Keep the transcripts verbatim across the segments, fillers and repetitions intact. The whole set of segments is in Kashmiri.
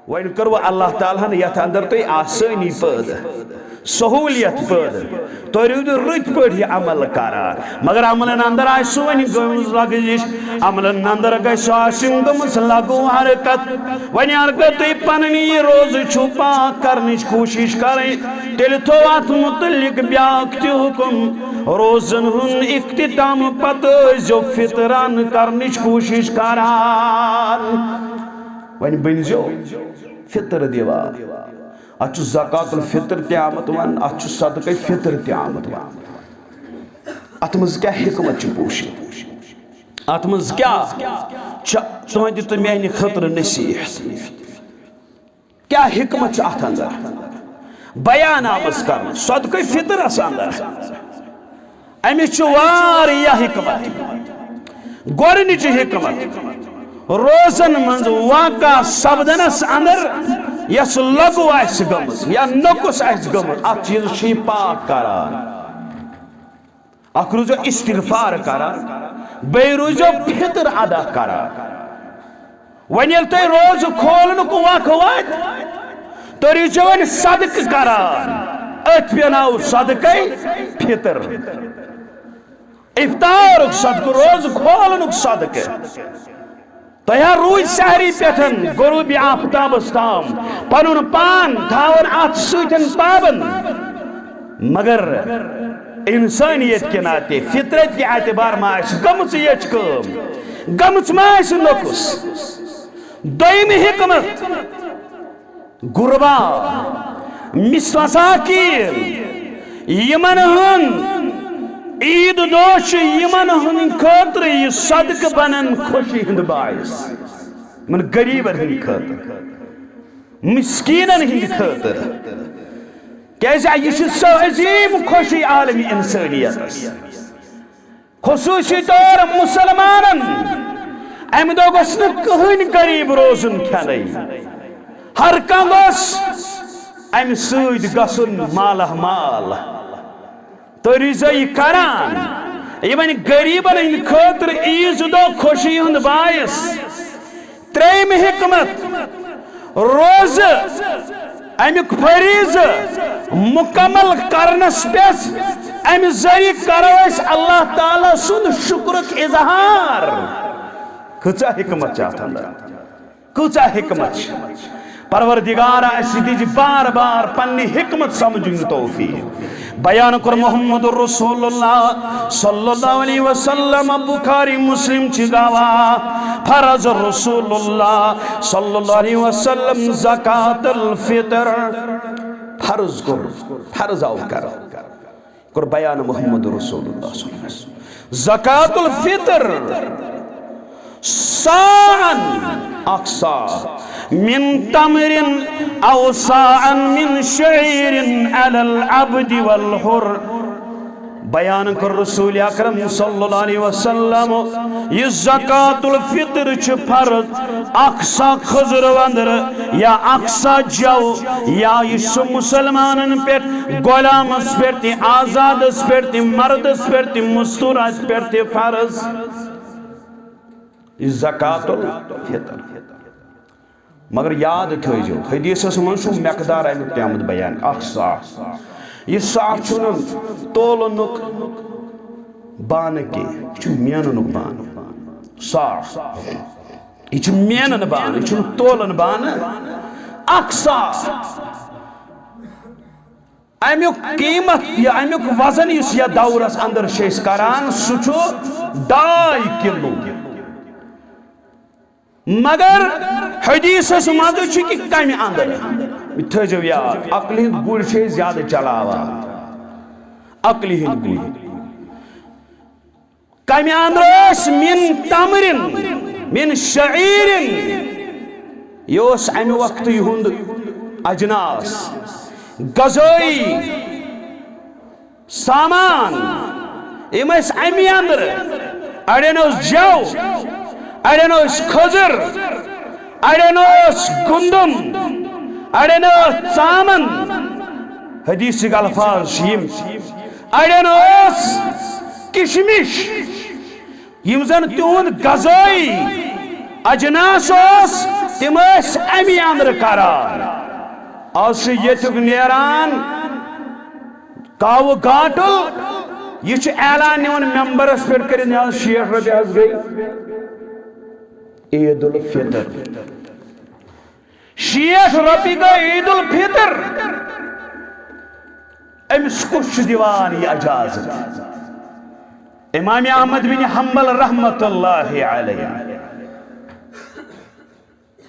وۄنۍ کٔروٕ اللہ تعالیٰ ہن یتھ اندر تۄہہِ آسٲنی پٲدٕ، سہوٗلیت پٲدٕ، تُہۍ روٗدِو رٕتۍ پٲٹھۍ یہِ عمل کران، مگر عملن اندر آسہِ سُہ وۄنۍ گٔمٕژ لغزش، عملن اندر گژھِ سُہ آسٕنۍ گٔمٕژ لغو حرکت۔ وۄنۍ اگر تُہۍ پنٕنۍ یہِ روزٕ چھُو پاک کرنٕچ کوٗشش کرٕنۍ، تیٚلہِ تھٲو اتھ متعلق بیاکھ تہِ حکم، روزن ہُنٛد اختتام پتہٕ ٲسۍزیو فطران کرنٕچ کوٗشش کران۔ وۄنۍ بٔنۍزیو فطر دِوان۔ اتھ چھُ زکوٰۃ الفطر تہِ آمُت وننہٕ، اتھ چھُ صدقہ فطر تہِ آمُت وننہٕ۔ اتھ منٛز کیٛاہ حکمت چھِ پوشی؟ اتھ منٛز کیٛاہ چھِ تُہنٛدِ تہٕ میانہِ خٲطرٕ نصیحت؟ کیٛاہ حکمت چھِ اتھ اندر؟ بیان آمٕژ کرنہٕ، صدقہ فطرس اندر۔ أمِس چھِ واریاہ حکمت۔ گۄڈٕنِچ حکمت، روزن منٛز واقع سپدنس اندر یۄس لغو آسہِ گٔمٕژ یا نۄقُص آسہِ گٔمٕژ، اتھ چیٖزس چھُ یہِ پاک کران۔ اکھ روٗزِو استغفار کران، بیٚیہِ روٗزِو فطر ادا کران۔ وۄنۍ ییٚلہِ تۄہہِ روزٕ کھولنُک وق واتہِ، تُہۍ روٗزِو وۄنۍ صدقہٕ کران۔ أتھۍ پٮ۪ٹھ آو صدقے فطر۔ افطارُک صدقہٕ، روزٕ کھولنُک صدقہٕ۔ تۄہہِ ہا روٗزۍ سحری پٮ۪ٹھ غروب آفتابس تام پنُن پان تھاوان اتھ سۭتۍ پابند، مگر انسانیت کہِ ناطے، فطرت کہِ اعتبار ما آسہِ گٔمٕژ یچھ کٲم، گٔمٕژ ما آسہِ نۄقُص؟ دوٚیمہِ حکمت، غربا، مساکین، یمن ہُنٛد عید دۄہ چھُ یمن ہٕنٛدِ خٲطرٕ یہِ صدقہٕ بنان خوشی ہُنٛد باعث، یمن غریبن ہٕنٛدِ خٲطرٕ، مسکینن ہٕنٛدِ خٲطرٕ، کیازِ یہِ چھُ سۄ عظیم خوشی عالم انسانیتس۔ خصوصی طور مسلمانن، امہِ دۄہ گوٚژھ نہٕ کٕہٕنۍ غریب روزُن کھٮ۪نٕے، ہر کانٛہہ گوٚژھ امہِ سۭتۍ گژھُن مالہ مال۔ تُہۍ روٗزیو یہِ کران، یہِ وۄنۍ غریبن ہٕنٛدِ خٲطرٕ عیٖذ دۄہ خوشی ہُنٛد باعث۔ ترٛیٚیِم حکمت، روزٕ امیُک فریضہٕ مکمل کرنس پٮ۪ٹھ، امہِ ذٔریعہٕ کرو أسۍ اللہ تعالیٰ سُنٛد شکرُک اظہار۔ کۭژاہ حکمت چھِ اتھ اندر، کۭژاہ حکمت چھِ۔ پروردگارا، اسہِ دِجہِ بار بار پننہِ حکمت سمجھُن توفیق۔ بیان کوٚر محمد رسول اللہ صلی اللہ علیہ وسلم، بخاری مسلم چھِ گواہ۔ فرض رسول اللہ صلی اللہ علیہ وسلم زکات الفطر۔ فرض کوٚر، فرض آو کرنہٕ۔ کوٚر بیان محمد رسول اللہ صلی اللہ علیہ وسلم۔ زکات الفطر صاعاً، اکھ صاع، من تمر او صاعاً من شعیر علی العبد والحر۔ بیان کوٚر رسول اکرم صلی اللہ علیہ وسلم، یہِ زکات الفطر چھِ فرض اکھ صاع کھٔزٕر وندرٕ یا اکھ صاع جَو، یا یہِ چھُ مسلمانن پٮ۪ٹھ، غلامس پٮ۪ٹھ تہِ، آزادس پٮ۪ٹھ تہِ، مردس پٮ۪ٹھ تہِ، مستورس پٮ۪ٹھ تہِ فرض۔ یہِ زکات الفطر۔ مگر یاد تھٲیزیو، حدیثس منٛز چھُ مقدار امیُک پیومُت بیان، اکھ صاع۔ یہِ صاع چھُنہٕ تولنُک بانہٕ کینٛہہ، یہِ چھُ میننُک بانہٕ۔ صاع۔ یہِ چھُ مینن بانہٕ، یہِ چھُنہٕ تولن بانہٕ۔ اکھ صاع۔ امیُک قیمت یا امیُک وزن یُس یتھ دورس اندر چھِ أسۍ کران، سُہ چھُ ڈاے کلو۔ مگر حدیثس منٛز چھُ کہِ کمہِ اندر؟ یہِ تھٲیزیو یاد، عقلہِ ہُنٛد گُر چھِ أسۍ زیادٕ چلاوان، عقلہِ ہُنٛد گُر۔ کمہِ اندر ٲسۍ؟ من تمرن، من شعیرن۔ یہِ اوس امہِ وقتہٕ یِہُنٛد اجناس، غذٲیی سامان۔ یِم ٲسۍ امی اندر۔ اڑٮ۪ن اوس جَو، اڑٮ۪ن اوس کھٔزٕر، اڑٮ۪ن اوس گُندُم، اڑٮ۪ن اوس ژامن۔ حدیثٕکۍ الفاظ چھِ یِم۔ اڑٮ۪ن اوس کشمش، یِم زن تِہُنٛد غذٲیی اجناس اوس، تِم ٲسۍ اَمی اندرٕ کران۔ آز چھُ ییٚتیُک نیران کاوٕ گاٹُل، یہِ چھُ اعلان نِوان ممبرس پٮ۪ٹھ کٔرِتھ، "نہ حظ، شیٹھ رۄپیہِ حظ گٔے عید الفطر۔" شیٹھ رۄپیہِ گٔے عید الفطر۔ أمِس کُس چھُ دِوان یہِ اجازت؟ امام احمد بن حنبل رحمت اللہ علیہ،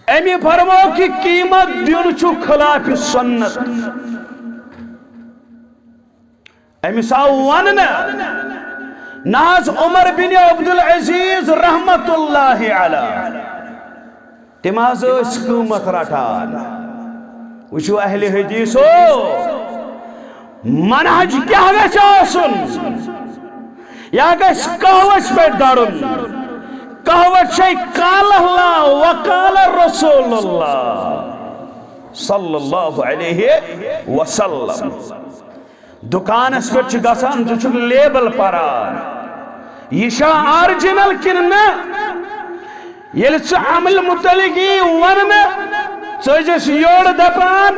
أمۍ فرموو کہِ قیمت دیُن چھُ خلاف سنت۔ أمِس آو وننہٕ، نہ حظ، عمر بن عبدالعزیز رحمت اللہ علیہ، تِم حظ ٲسۍ قۭمتھ رٹان۔ وٕچھِو اہلِ حدیثو، منہج کیٛاہ گژھِ آسُن؟ یا گژھِ قہوس پٮ۪ٹھ دَرُن؟ قہوہ چھے قال اللہ وقال رسول اللہ صلی اللہ علیہ وسلم۔ دُکانَس پٮ۪ٹھ چھُ گژھان، ژٕ چھُکھ لیبل پَران، یہِ چھا آرجِنل کِنہٕ نہ؟ ییٚلہِ ژٕ عملہِ مُتعلِق یی وَننہٕ، ژٕ ٲسۍزٮ۪س یورٕ دَپان،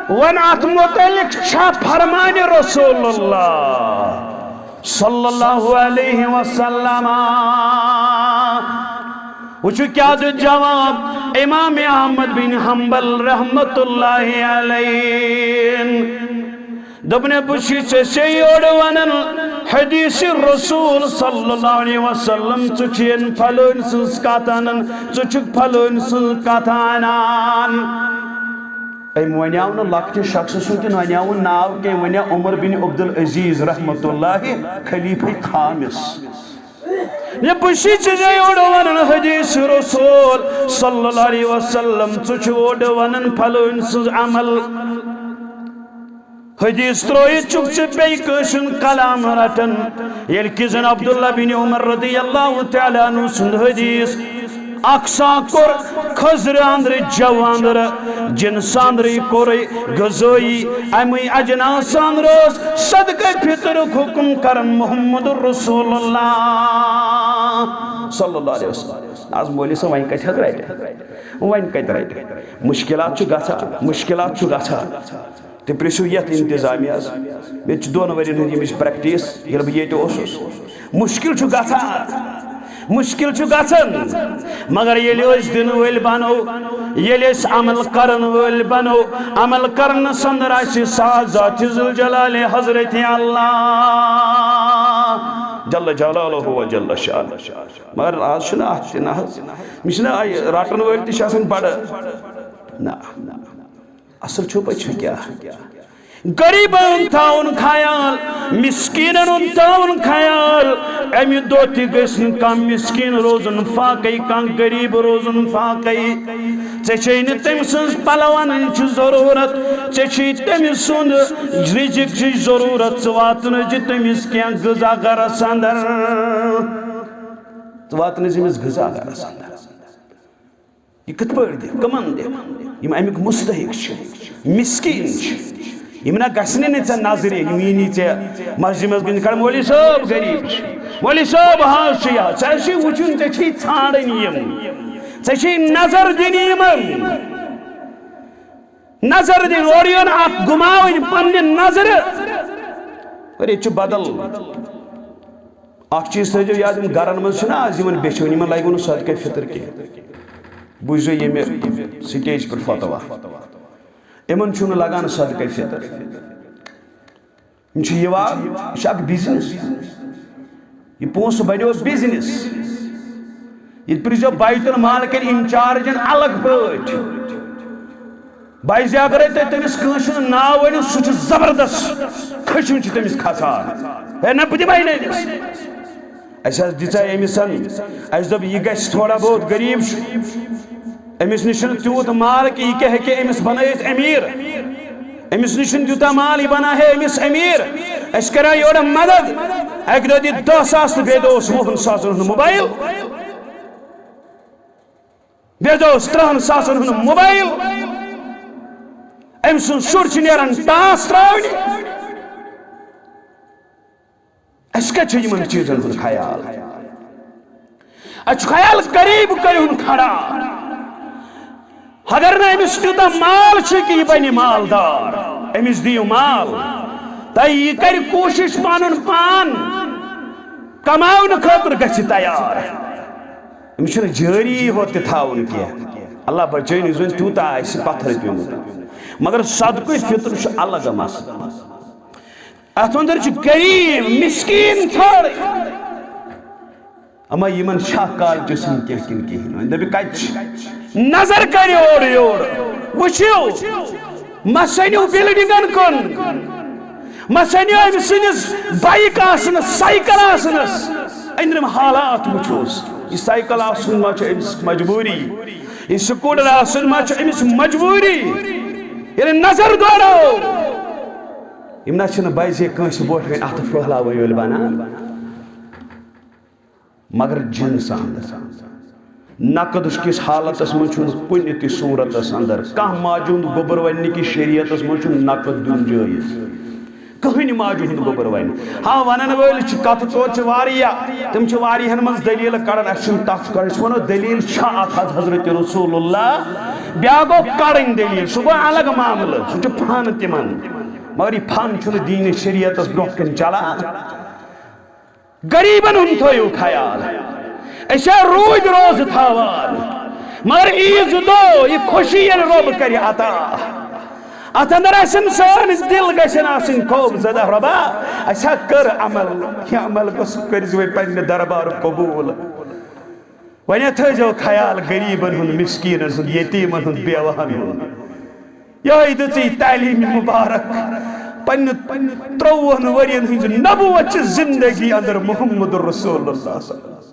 وۄنۍ اَتھ مُتعلِق چھا فرمانِ رسول اللہ صلی اللہ علیہ وسلم؟ وٕچھِو کیٛاہ دیُت جواب امام احمد بن حنبل رحمت اللہ علیہ۔ دوٚپنَے، بہٕ چھُس ژےٚ سے یورٕ وَنان حدیث رسول صلی اللہ علیہ وسلم، ژٕ چھُکھ پھلٲنۍ سٕنٛز کَتھ اَنان، ژٕ چھُکھ پھلٲنۍ سٕنٛز کَتھ اَنان۔ أمۍ وَنیٛاو نہٕ لۄکٹِس شخصہٕ سُنٛد تہِ وَنیٛاوُن ناو کینٛہہ، وَنیٛاو عمر بن عبدالعزیز رحمت اللہ خلیفہ خامس۔ نہ، بہٕ چھُس ژےٚ یورٕ وَنان حدیث رسول صلی اللہ علیہ وسلم، ژٕ چھُکھ اورٕ وَنان پھلٲنۍ سٕنٛز عمل۔ حدیث ترٲوِتھ چھُکھ ژٕ بیٚیہِ کٲنٛسہِ ہُنٛد کلام رٹان۔ ییٚلہِ کہِ زن عبداللہ بن عمر رضی اللہ تعالیٰ عنہ سُنٛد حدیث، اکھ سا کوٚر کھٔزرٕ اندرٕ، جَو اندرٕ، جِنسہٕ اندرٕے کوٚرُے غذٲیی، اَمہِ اجناس اندرٕ اوس صدقہ فطرُک حکم کران محمد رسول اللہ صلی اللہ علیہ وسلم۔ از مولوی صٲب وۄنۍ کتہِ حظ رٹہِ؟ وۄنۍ کتہِ رٹہِ؟ مشکلات چھُ گژھان، مشکلات چھُ گژھان۔ تُہۍ پرٛژھِو یَتھ انتظامیہس۔ مےٚ تہِ چھِ دۄن ؤرین ہٕنٛز ییٚمِچ پریکٹس، ییٚلہِ بہٕ ییٚتہِ اوسُس۔ مُشکِل چھُ گژھان، مُشکِل چھُ گژھان، مگر ییٚلہِ أسۍ دِنہٕ وٲلۍ بنو، ییٚلہِ أسۍ عمل کرن وٲلۍ بنو، عمل کرنس اندر آسہِ ساتھ ذات ذوالجلال حضرت اللہ جل جلالہ و جل شانہ۔ مگر آز چھُنہٕ اتھ تہِ نہ حظ، مےٚ چھِنہٕ آے رٹن وٲلۍ تہِ چھِ آسان بڑٕ نہ۔ اصل چھو پتہٕ چھُ کیٛاہ؟ غریبن ہُنٛد تھاوُن خیال، مسکیٖنن ہُنٛد تھاوُن خیال۔ امہِ دۄہ تہِ گژھِ نہٕ کانٛہہ مسکیٖن روزُن فاقے، کانٛہہ غریب روزُن فاقے۔ ژےٚ چھے نہٕ تٔمۍ سٕنٛز پلون ہٕنٛز چھِ ضروٗرت، ژےٚ چھُے تٔمۍ سُنٛد رزق چھُے ضروٗرت، ژٕ واتنٲوزِ تٔمِس کینٛہہ غذا گرس اندر، ژٕ واتنٲوزِ أمِس غذا گرس اندر۔ یہِ کِتھ پٲٹھۍ دِکھ؟ کَمَن دِکھ؟ یِم اَمِکۍ مُستحق چھِ، مِسکیٖن چھِ۔ یِم نہ گژھنٕے نہٕ ژےٚ نظرِ، یِم یی نہٕ ژےٚ مسجد منٛز گِنٛدنہٕ کَران، "مولوی صٲب غریٖب چھِ، مولوی صٲب حظ چھِ یہِ حظ۔" ژےٚ چھُے وٕچھُن، ژےٚ چھُے ژھانٛڈٕنۍ یِم، ژےٚ چھُے نظر دِنۍ یِمَن۔ نظر دِنۍ، اورٕ یُن اَکھ گُماوٕنۍ پنٛنہِ نظرِ۔ اور ییٚتہِ چھُ بدل۔ اکھ چیٖز تھٲیزیو یاد، یِم گرن منٛز چھِنہ آز یِمن بیٚچھِ وٕنہِ، یِمن لگہِ نہٕ صدقے فطر کینٛہہ۔ بوٗزیو ییٚمہِ سٹیج پٮ۪ٹھ فتوا، یِمن چھُنہٕ لگان صدقے فطر۔ یِم چھِ یِوان، یہِ چھُ اکھ بزنس، یہِ پونٛسہٕ بنیو بزنس۔ ییٚتہِ پرٛژھزیو بیت المال کٮ۪ن انچارجن الگ پٲٹھۍ۔ بایزِ اگرے تُہۍ تٔمِس کٲنٛسہِ ہُنٛد ناو ؤنِو، سُہ چھُ زبردست، خٔشِم چھِ تٔمِس کھسان۔ ہے نہ، بہٕ دِمے نہٕ أمِس۔ اَسہِ حظ دِژے أمِس، اَسہِ دوٚپ، یہِ گژھِ تھوڑا بہت غریٖب چھُ، أمِس نِش چھُنہٕ تیوٗت مال کہِ یہِ کیٛاہ ہیٚکہِ أمِس بنٲیِتھ أمیٖر۔ أمِس نِش چھُنہٕ تیوٗتاہ مال، یہِ بناوہے أمِس أمیٖر۔ أسۍ کرو یورٕ مدد، اَکہِ دۄہ دِتھ دَہ ساس تہٕ بیٚیہِ دۄہ اوس وُہَن ساسَن ہُنٛد موبایل۔ بیٚیہِ اوس ترٛہَن ساسَن ہُنٛد موبایل۔ أمۍ سُنٛد شُر چھُ نیران ٹاس ترٛاونہِ۔ اَسہِ کَتہِ چھُ یِمَن چیٖزَن ہُنٛد خیال؟ اَسہِ چھُ خیال غریٖب کٔرِہُن کھڑا۔ اگر نہٕ أمِس تیوٗتاہ مال چھُ کہِ یہِ بنہِ مالدار، أمِس دِیِو مال، تہٕ یہِ کرِ کوٗشِش پنُن پان کماونہٕ خٲطرٕ گژھِ تیار۔ أمِس چھُنہٕ جٲری ہوت تہِ تھاوُن کینٛہہ۔ اللہ بچٲیِن، یُس زَن تیوٗتاہ آسہِ پتھر پیوٚمُت۔ مگر صدقہٕ فطر چھُ الگ مسلہٕ۔ اتھ اندر چھُ غریب، مسکین ژھانڈٕنۍ۔ اما یِمن شاہ کالچس ہٕنٛدۍ کینٛہہ کِنہٕ کِہیٖنۍ وۄنۍ دَپہِ کَتہِ چھِ؟ نظر کٔرِو اورٕ یورٕ، وٕچھِو، مہ سٔنِو بلڈنگن کُن، مہ سٔنِو أمۍ سٕنٛدِس بایک آسنس، سایکل آسنس۔ أنٛدرِم حالات وٕچھوس، یہِ سایکل آسُن ما چھُ أمِس مجبوٗری؟ یہِ سکوٗٹر آسُن ما چھُ أمِس مجبوٗری؟ ییٚلہِ نظر دورو، یِم نہ چھِنہٕ بزے کٲنٛسہِ برونٛٹھ کَنہِ اَتھٕ پھٔہلاوٕنۍ وٲلۍ بَنان، مگر جِنسہٕ اَنٛدر۔ نقد کِس حالتس منٛز چھُنہٕ کُنہِ تہِ صوٗرتس اَنٛدر کانٛہہ ماجہِ ہُنٛد گوٚبُر وَننہٕ کِس شریعتس منٛز چھُنہٕ نقد دیُن جٲیز۔ کٕہٕنۍ ماجہِ ہُنٛد گوٚبُر وَنہِ۔ ہاں، وَنن وٲلۍ چھِ، کَتھٕ ژور چھِ واریاہ، تِم چھِ واریاہن منٛز دٔلیٖلہٕ کَڑان، اَسہِ چھُنہٕ تَتھ کَڑان۔ أسۍ وَنو دٔلیٖل چھا اَتھ حظ حضرت رسول اللہ، بیٛاکھ گوٚو کَڑٕنۍ دٔلیٖل، سُہ گوٚو الگ معاملہٕ، سُہ چھُ فن تِمن۔ مگر یہِ فن چھُنہٕ دیٖنہِ شریعتس برونٛہہ کَنہِ چلان۔ غریبن ہُنٛد تھٲیِو خیال۔ أسۍ ہا روٗدۍ روزٕ تھاوان، مگر عیٖذ دۄہ یہِ خوشی ییٚلہِ رۄب کرِ عطا، اتھ اندر آسن سٲنۍ دِل گژھن آسٕنۍ خوف زدہ، رۄبا، اسہِ ہا کٔر عمل، یہِ عمل گوٚژھ کٔرزِ وۄنۍ پننہِ دربار قبول۔ وۄنۍ تھٲیزیو خیال غریبن ہُنٛد، مسکیٖنن ہُنٛد، یتیٖمن ہُنٛد، بیوہن ہُنٛد۔ یہے دِژٕے تعلیٖم مُبارک پننہِ ترٛۆوُہن ؤرین ہٕنٛزِ نبوت چہِ زندگی اندر محمد رسول اللہ صلی اللہ علیہ وسلم۔